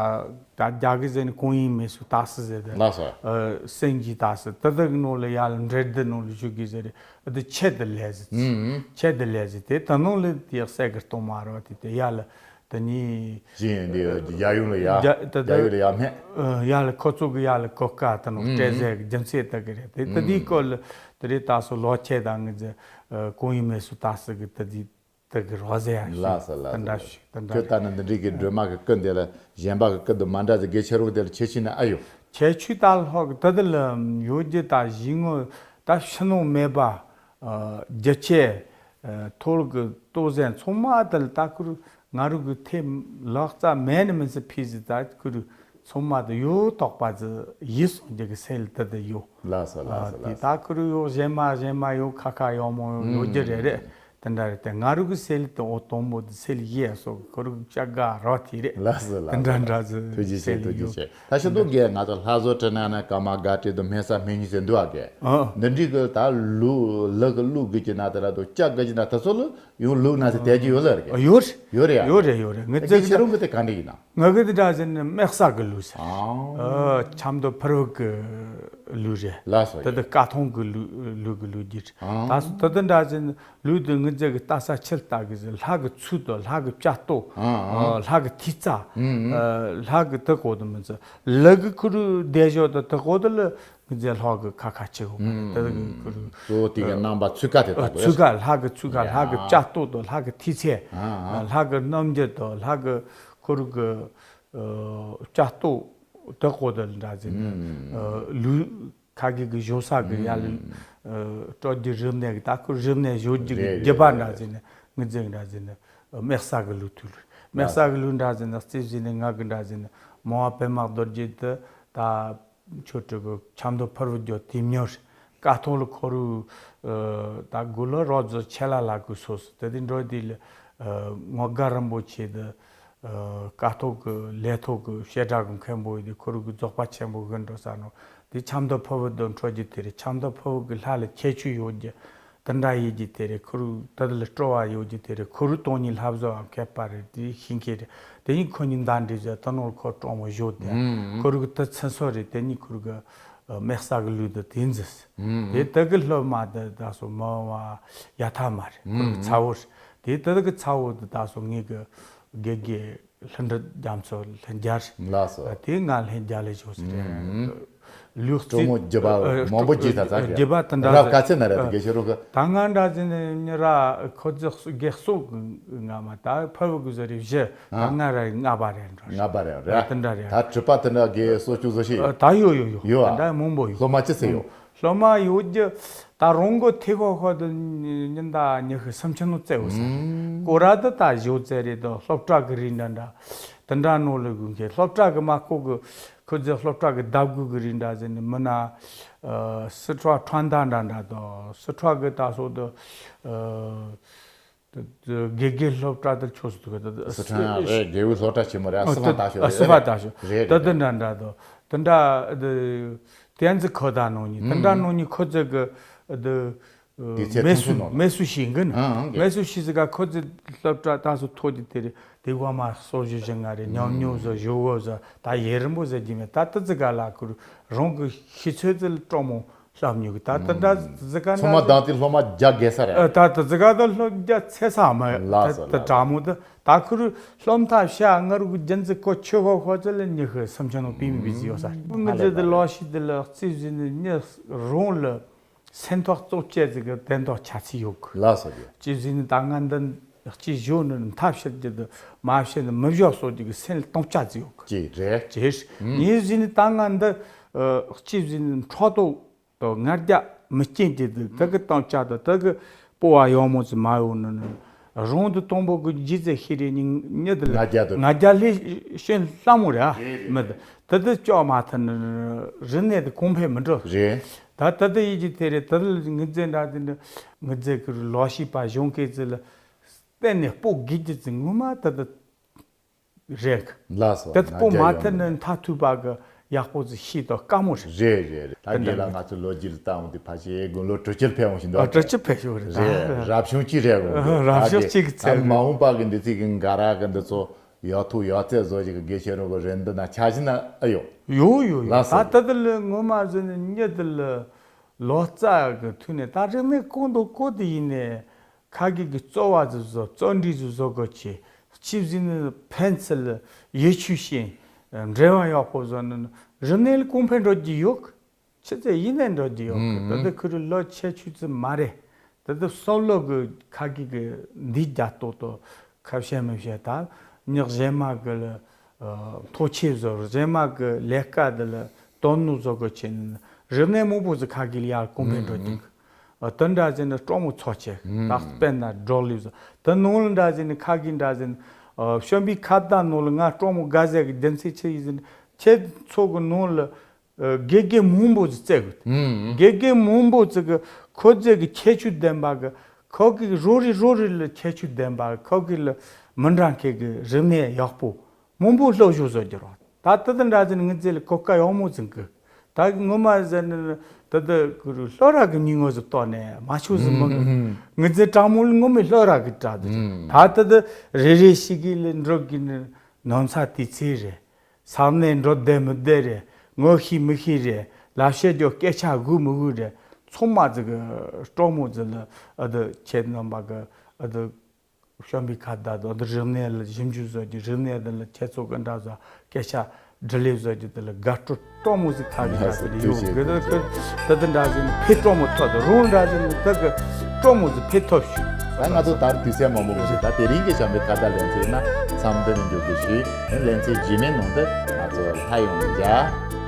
ད་རྒྱ་གི་ཟེ་ནི་ཀོང་ཡིན་མེད་སུ་ཏག་སི་ཟེ་དུ་སེང་གི་ཏག་སི་དུ་དུ་གི་ནོ་ལ་ཡ་ལ་འབྲེལ་དུ་ནོ་ལ་ཞུ་གི་ཟེ་རེད། འདི་ཆེད་དུ་ལས་ཟིན། ཆེད་དུ་ལས་ཟིན་དེ་ད་ནང་ལས་དེ་གསལ་གི་གཏོང་མ་རོགས་དེ་དེ་ཡ་ལ་དེ་ནི། ཅི་ཡིན་འདི་རྒྱ་ཡོང་ལ་ཡ་རྒྱ་ད་ད་རྒྱ་ཡོང་ལ་ཡ་མེད། ཡ་ལ་ཁོ་ཚོ་གི་ཡ་ལ་གོ་ཀ་ད་ནང་སྤྲད་ཟེར་གི་རྒྱུ་མཚན་ད་གི་རེད་དེ་ད་དེའི་སྐོར་ལ་དེ་རེད་ད་སོ་ལོ་ཆེ་ད་ངི་ཟེ་གོང་ཡིན་མེད་སུ་ད་སི་གི་ད་དེ་ད་གི་རོ་ཟེ་ཡ་ལ་ས་ལ་ད་འདྲ་ཞིག་ད་འདྲ་ཁྱོད་ད་ནི་འདི་འདྲི་གི་སྒྲོལ་མ་གི་སྐུ་འདི་ལ་གཞན་པ་གི་སྐུ་དུ་མ་འདྲ་ཟེ་དགེ་ཆེ་རུང་དེ་ལ་ཁྱེད་ཆི་ནི་ཨ་ཡོ། ཁྱེད་ཆུ་ད་ལྷོ་གི་ད་དེ་ལ་ཡོད་རྒྱུ་ད་གཞི་ངོ་ད་ཕྱི་ནང་མེད་པ། རྒྱུ་ཆས། ཐོལ་གི་ལྟོ་ཟན་ཚང་མ་དེ་ལ་ད་ཁུར་ང་རུ་གི་ཐེབས་ལག་རྩལ་མེད་ནི་མིན་སི་ཕི་ཟི་ད་ཁུར་ཚང་མ་དེ་ཡོད་དོག་པ་ཟི་ཡིད་སོང་རྒྱུ་གི་སེལ་དེ་དེ་ཡོད། ལགས་སོ་ལགས་སོ་དེ་ལགས་སོ། ད་ཁུར་ཡོད་གཞན་མ་གཞན་མ་ཡོད་ཁ་ཁ་ཡོད་མོ་ཡོད་ཡོད་རྒྱུ་རེད་རེད། དེ་འདྲ་རེད་དེ་ང་རུ་གི་སེལ་དེ་འོ་དང་པོ་དེ་སེལ་ཡས་སོ་ཁུར་གི་ཅག་ག་རོ་དེ་རེད། ལགས་སོ་ལགས་སོ། དེ་འདྲ་འདྲ་ཟི་ཐུགས་རྗེ་ཆེ་སེལ་ཐུགས་རྗེ་ཡོད། ཆེ། ད་ཤི་ཏོ་གེ་ང་ཚོ་ལྷ་བཟོ་བྲི་ན་ན་ཀ་མ་ག་བྲི་དུ་སྨན་ས་སྨན་ཉི་ཟེར་འདུག་ཨ་གེ། འདི་འདྲི་གི་ད་ལུ་ལུ་གི་ལུ་གི་གི་ཅི་ན་དེ་ལ་དུ་ཅག་གི་ཅི་ན་དེ་ཚོ་ལུ་ཡོང་ལུག་ན་ཟེར་དལ་གྱི་ཡོད་ལ་རེད། ཡོད་རེད། ཡོད་རེད་ཡོད་རེད། ཡོད་རེད་ཡོད་རེད། ངི་ཙི་ཁྱེད་རང་གི་དེ་ག་འདྲ་ཡིན་ན། ང་གི་དེ་འདྲ་ཟེར་ནི་དམེ་ས་གི་ལུག་ཟེར། ཨ་ཆམ་དུ་ཕུར་བུ་གི་ལུག་རེད། ལ་སོ་དེ་ཡིན། དེ་ཀ་ཐོང་གི་ལུག་ལུག་གི་ལུག་རྒྱུ་རེད། ད་སོ་དེ་དེ་འདྲ་ཟེར་ནི་ལུག་དེ་ངི་ཙི་གི་ལྟ་ས་ཆིལ་ལྟ་གི་ཟེར་ལྷ་གི་ཚུལ་དུ་ལྷ་གི་བྱ་སྟོ། ལྷ་གི་ཐིག་རྩ། ལྷ་གི་དེ་གོ་དུ་མི་ཚོ་ལུག་གི་ཁུ་རུ་བདེ་ཞོ་དུ་དེ་གོ་དུ་ལུ། ངི་ཟེ་ལྷོ་གི་ཁ་ཁ་ཆེ་གོ་མ་རེད་དེ་གི་ཁུ་རུ། གཙོ་བོ་དེ་གི་རྣམ་པ་ཚུགས་ཀ་དེ་དག་གོ་ཚུགས་ཀ་ལྷ་གི་ཚུགས་ཀ་ལྷ་གི་བྱ་སྟོད་དོ་ལྷ་གི་ཐིག་ཚད། ལྷ་གི་རྣམ་འགྱུར་དོ་ལྷ་གི་ཁུ་རུ་གི་བྱ་སྟོད་དེ་གོ་དེ་འདྲ་ཟེར་ནི་ལུས་ཁ་གི་གི་བཞོ་ས་གི་ཡ་ལུས་སྤྲོ་རྒྱུ་རིག་གནས་གི་ད་ཁུ་རིག་གནས་བཞོ་རྒྱུ་གི་རྒྱུ་པ་འདྲ་ཟེར་ནི། ངི་ཟེར་འདྲ་ཟེར་ནི་དམེ་ས་གི་ལུགས་ཐུག་ལུགས། དམེ་ས་གི་ལུགས་འདྲ་ཟེར་ནི་རྩིས་ཟེར་ནི་ང་གི་འདྲ་ཟེར་ནི་མོ་བ་པད་མ་རྡོ་རྗེ་དེ་ད་ཆོས་དྲུག་གི་ཆབ་མདོ་ཕུར་བུ་རྒྱུད་དེ་མྱོར་ཀ་ཐོག་ལ་ཁོ་རུ་ད་དགུ་ལོ་རོགས་ཟོ་ཆེ་ལ་ལ་གུ་སོ་སོ་དེ་དེ་འགྲོ་དེ་ལ་ངོ་དགའ་རིན་པོ་ཆེ་དེ། ཀ་ཐོག་གི་ལས་ཐོག་གི་བཤད་གྲྭ་གི་མཁན་པོ་ཡིན་དུས་ཁོ་རུ་གི་རྫོགས་པ་ཆེན་པོ་གི་འགྲོ་ས་ནོ། དེ་ཆབ་མདོ་ཕུར་བུ་དུ་འཕྲོད་རྒྱུ་དེ་རེད། ཆབ་མདོ་ཕུར་བུ་གི་ལྷ་ལ་ཁྱད་ཆོས་ཡོད་རྒྱུ་དེ་འདྲ་ཡིན་རྒྱུ་དེ་རེད། ཁོ་རུ་དེ་ལ་སྤྲོ་བ་ཡོད་རྒྱུ་དེ་རེད། ཁོ་རུ་སྟོང་ཉིད་ལྷ་བཟོ་བ་མཁས་པ་རེད། དེ་ཤིང་ཁྱེར་རེད། དེ་ཉིད་ཁོ་གཉིས་མདའ་འདྲེས་ཟེར་དེ་ནོར་ཁོ་གྲོགས་མོ་བཞོ་དེ་ཁོ་རུ་གི་དེ་ཚན་སོ་རེད། དེ་ཉིད་ཁོ་རུ་གི་དམེ་ས་གི་ལུགས་དུ་དེ་འཛིན། དེ་དེ་གི་སློབ་མ་དེ་ད་སོ་མི་བ་ཡ་ཐ་མ་རེད། ཁོ་རུ་གི་ཚ་བོ་རེད། དེ་དེ་གི་ཚ་བོ་དེ་ད་སོ་ངེད་གི་དགེ་རྒན་ལྷུན་གྲུབ་རྒྱ་མཚོ་ལྷན་རྒྱས། ལགས་སོ། དེ་ང་ལྷན་རྒྱས་ལས་བྱུང་ཟེར། ལུགས་གྲོགས་མོ་བརྒྱུད་པ་མང་པོ་བརྒྱུད་ད་ཚར་རེད། བརྒྱུད་པ་དེ་འདྲ་རབ་ཟེར། ག་ཚད་ན་རེད། དེ་དགེ་ཆེ་རུ་གི། ད་ང་འདྲ་ཟེར་ནས་མྱི་ར་ཁོ་ཚོ་དགེ་གསོ་གི་ང་མ་ད་ཕུར་བུ་གི་ཟེར་རེད་བཞི། ད་ང་ར་ལྔ་པ་རེད་འགྲོ། ལྔ་པ་རེད་རེད། དེ་འདྲ་རེད། ད་གྲུབ་པ་དེ་འདྲ་དགེ་གསོ་བཅུ་བཟོ་ཤེས་ཡོད། ད་ཡོད་ཡོད་ཡོད། ཡོད་ཨ། དེ་འདྲ་མང་པོ་ཡོད། སློབ་མ་ཅི་ཚེ་ཡོད། སློབ་མ་ཡོད་རྒྱུ། ད་རང་གི་ཐེ་ཁོ་ཁོ་དུ་ཉིན་ད་ཉི་ཤུ་སུམ་ཅུ་ནོ་བཙལ་འོ་ས་རེད། ཀོ་ར་དུ་ད་བཞོ་བཙལ་རེད་དོ། སློབ་གྲྭ་གི་རིགས་འདྲ་འདྲ་དུ་འདྲ་ནོ་ལུ་གུན་ཁེ་སློབ་གྲྭ་གི་མ་ཁོ་གི་ཁོ་ཚོ་སློབ་གྲྭ་གི་ལྡབ་གུ་གི་རིགས་འདྲ་ཟེར་ནི་མི་ན། སི་ཁྲོན་ཁྲོན་ད་འདྲ་འདྲ་དོ། སི་ཁྲོན་གི་ད་སོ་དུ། དགེ་རྒན་སློབ་གྲྭ་དུ་ཆོས་སུ་དུ་གི་དུ། སི་ཁྲོན་རེད། རྒྱལ་བའི་སློབ་གྲྭ་ཆེན་མོ་རེད། སི་ཕ་ད་ཤོ་རེད། སི་ཕ་ད་ཤོ་རེད། དུ་དུ་འདྲ་འདྲ་དོ། དུ་འདྲ་དུ་ཏན་ཙི་ཁོ་ད་ནོ་ནི་དུ་འདྲ་ནོ་ནི་ཁོ་ཚོ་གི་དུ། དེ་ཚེ་མེ་ཐུང་སུ་ཐུང་ནོ་མེ་སུ་ཤིང་གི་ན། ཨང་། མེ་སུ་ཤི་ཟི་ག་ཁོ་ཚོ་སློབ་གྲྭ་ད་སུ་ཐོ་དི་དེ་རེད། དེ་བ་མ་སོ་བཞི་བཞི་ང་རེད། ཉམས་མྱོང་བཟོ་ཞོ་བོ་བཟོ་ད་ཡེ་རིན་པོ་ཟེར་གྱི་མེད། ད་དི་ཙི་ག་ལ་ཁུར་རང་གི་ཤི་ཚོད་ཙི་ལ་སྤྲོ་མོ་ལྷབ་ཉུག་ད་དི་འདྲ་ཙི་ག་ཚོ་མ་ན་དང་དེ་སློབ་མ་རྒྱ་རྒྱལ་ས་རེད། ད་དི་ཙི་ག་ད་སློབ་རྒྱ་ཚེ་ས་མ་ལ་ད་སོ་ད་ལ་དྲ་མོ་ད་ད་ཁུར་སློབ་མཐའ་བྱ་ང་རུ་གི་རྒྱན་ཙི་ཀོ་ཆོས་ཧོ་ཧོ་ཙི་ལ་ཉི་ཤུ་སུམ་ཅུ་ནོ་པི་མི་བི་ཟི་ཡོ་ས་མི་ཙི་དི་ལོ་ཤི་དི་ལ་རྩིས་བཟི་ནི་ཉི་རང་ལ། སེམས་ཐོག་གཙོ་བཅད་ཟིག་གི་དན་ཐོག་ཆ་ཚིག་ཡོད་གི། ལ་སོ་ཡོད། ཅི་ཟིག་ནི་ད་ང་འདི་ཅི་བཞོ་ནི་མཐའ་བཤད་རྒྱུ་དུ་མ་བཤད་ནི་མི་བཞོ་སོ་རྒྱུ་གི་སེམས་ལ་གཏོང་བཅའ་ཟིག་ཡོད་གི། ཅི་རེད། ཅི་རེད། ངས་ཟིག་ནི་ད་ང་འདི་ཅི་ཟིག་ནི་འཕྲོ་ཏོ་དོ་ང་རྒྱ་མི་སྐྱེན་དེ་དུ་དུ་གི་གཏོང་བཅའ་དུ་དུ་གི་སྤོ་བ་ཡོང་མོ་ཟིག་མ་ཡོང་ནི་ནི་རོང་དུ་གཏོང་པོ་གི་རྗེས་ཚེ་ཤི་རེ་ནི་ཉི་དུ་ལ་ང་རྒྱ་དུ་ང་རྒྱ་ལས་ཤན་ལྷ་མོ་རེད་ཨ། མི་དུ་དུ་དུ་ཅོག་མ་ཐུ་ནི་རི་ནས་དུ་གོང་འཕེལ་མི་འགྲོ། རེད། ད་ད་ལྟ་ཡིད་ཀྱི་དེ་རེད། ད་ལྟ་ངི་རྫས་འདྲ་དེ་འདྲ་ངི་རྫས་ཀྱི་ལོ་ཤེས་པ་གཞུང་སྐད་ཚིག་ལ་བརྟེན་ནས་སྤོ་དགོས་རྒྱུ་ཚིག་ངོ་མ་ད་ལྟ་རེད། ལགས་སོ། ད་ལྟ་སྤོ་མ་ཐུབ་ནས་མཐའ་ཐུག་པ་གི་ཡག་པོ་ཚིག་ཤེས་དོ་དཀའ་མོ་རེད། རེད་རེད་རེད། ད་རྒན་ལགས་ང་ཚོ་ལོ་རྒྱུས་ལ་བལྟ་འོང་དུས་ཕལ་ཆེར་དགུང་ལོ་དྲུག་ཅུ་ཕེབས་འོང་བཞིན་འདུག་ཨ་དྲུག་ཅུ་ཕེབས་ཤོག་རེད། རེད། རབ་བྱུང་གཅིག་རེད་འོང་འདུག་རབ་བྱུང་གཅིག་གི་ཚད་ད་མ་འོངས་པ་གི་འདི་ཚིག་གི་འགའ་ར་གི་འདི་ཚོ། ཡག་ཐུག་ཡག་རྩེ་བཟོ་ཞིག་གི་དགེ་བཤེས་རོགས་གི་རེ་འདུན་ན་ཆ་བཞིན་ན་ཨེ་ཡོད། ཡོད་ཡོད་ཡོད། ལགས་སོ། ད་ལྟ་དེ་ལ་ངོ་མ་བཟོས་ནས་ཉེ་དེ་ལ་ལོ་ཙཱ་གི་ཐུག་ནས་ད་རིག་གནས་གོང་དུ་བཀོད་དེ་ཡིན་ནས་ཁ་གི་གི་རྩོ་བ་ཟིག་བཟོ་རྩོམ་འབྲི་ཟིག་བཟོ་དགོས་ཆེ་ཆིབས་ཟིན་ནས་ཕན་ཚུན་ལ་ཡིད་ཆོས་ཤིང་འབྲེལ་བ་ཡག་པོ་བཟོ་ནས་རིག་གནས་ལ་གོང་འཕེལ་འགྲོ་རྒྱུ་ཡོད། ཆི་ཚེ་ཡིན་ནས་འགྲོ་རྒྱུ་ཡོད་གི། ད་ལྟ་ཁུ་རུ་ལོ་ཆེ་ཆུ་ཚོད་མ་རེད། ད་ལྟ་སོ་ལོ་གི་ཁ་གི་གི་འདི་རྒྱ་ཏོག་ཏོ་ཁ་བཤད་མི་བཤད་ད་ཉག་གཞན་མ་གི་ལ་མཐོ་ཆེ་བཟོ་གཞན་མ་གི་ལས་ཀ་འདི་ལ་དོན་ནུ་བཟོ་གི་ཆེ་ནི་རིག་གནས་མང་པོ་ཟིག་ཁ་གི་ལ་ཡར་གོང་འཕེལ་འགྲོ་རྒྱུ་གི། དོན་འདྲ་ཟིན་ནི་སྤྲོ་མོ་ཚོ་ཆེ་ད་དཔེར་ན་སྒྲོག་ལུས་བཟོ་དོན་ནུ་ལ་འདྲ་ཟིན་ནི་ཁ་གི་འདྲ་ཟིན་བཤོམ་པའི་ཁ་བརྡ་ནུ་ལ་ང་སྤྲོ་མོ་དགའ་ཟེར་གི་རྒྱུ་མཚན་ཆི་ཡིན་ཟིན་ཁྱེད་ཚོ་གི་ནུ་ལ། དགེ་རྒན་མང་པོ་ཟིག་བཙལ་དགོས། དགེ་རྒན་མང་པོ་ཟིག་གི་ཁོ་ཚོ་གི་ཁྱད་ཆོས་ལྡན་པ་གི་ཁོ་གི་རོ་རི་རོ་རི་ལ་ཁྱད་ཆོས་ལྡན་པ་ཁོ་གི་ལ་མི་འདྲ་མཁན་གི་རིག་གནས་ཡག་པོ་མང་པོ་སློབ་སྦྱོང་བཟོ་རྒྱུ་རོགས། ད་ལྟ་དུ་འདྲ་ཟིན་ངི་ཚེ་ལ་གོ་སྐབས་ཡག་མོ་ཟིན་གི། ད་གི་ངོ་མ་ཟིན་ད་ལྟ་གི་རུ་སློབ་ར་གི་མྱི་ངོ་ཟིག་ལྟོགས་ནས་མ་ཆོག་ཟིན་མི་ངི་ཚེ་དྲང་མོ་ལ་ངོ་མི་སློབ་ར་གི་དྲ་དུ་ད་ལྟ་དུ་རེ་རེ་ཞིག་གི་ལ་འགྲོ་གི་ནི་ནོམ་ས་དུས་ཚེ་རེད། ས་གནས་འགྲོ་བདེ་མི་བདེ་རེད། ངོ་ཤེས་མི་ཤེས་རེད། ལབ་བཤད་རྒྱུ་སྐད་ཆ་དགོས་མི་དགོས་རེད། ཚང་མ་ཟིག་གི་སྤྲོ་མོ་ཟིག་ལ་ཨ་དུ་ཁྱེད་རྣམ་པ་གི་ཨ་དུ་བཤམ་པའི་ཁ་བརྡ་དུ་ཨ་དུ་རིག་གནས་ལ་ཞིབ་འཇུག་བཟོ་རྒྱུ་རིག་གནས་དུ་ལ་ཁྱེད་ཚོ་གི་འདྲ་བཟོ་སྐད་ཆ་འདྲི་ལེ་བཟོ་རྒྱུ་དུ་ལ་དགའ་སྤྲོ་སྤྲོ་མོ་ཟིག་ཁ་གི་འདྲ་ཟིག་ཡོད་གི་དུ་གི་དུ་དུ་འདྲ་ཟིག་ཕེ་སྤྲོ་མོ་ཐོབ་དུ་རུང་འདྲ་ཟིག་དུ་གི་སྤྲོ་མོ་ཟིག་ཕེ་ཐོབ་ཞུ། ད་ང་ཚོ་ད་དུས་ཚོད་མང་པོ་མི་འདུག་ད་དེ་རིང་གི་བྱམས་པའི་ཁ་བརྡ་ལེ་ཚན་ན་མཚམས་འདི་ནས་མཇུག་སྒྲིལ་ཞུས། ཡང་ལེ་ཚན་རྗེས་མའི་ནང་དུ་ང་ཚོ་ལྷ་ཡོང་ནས་མཇལ།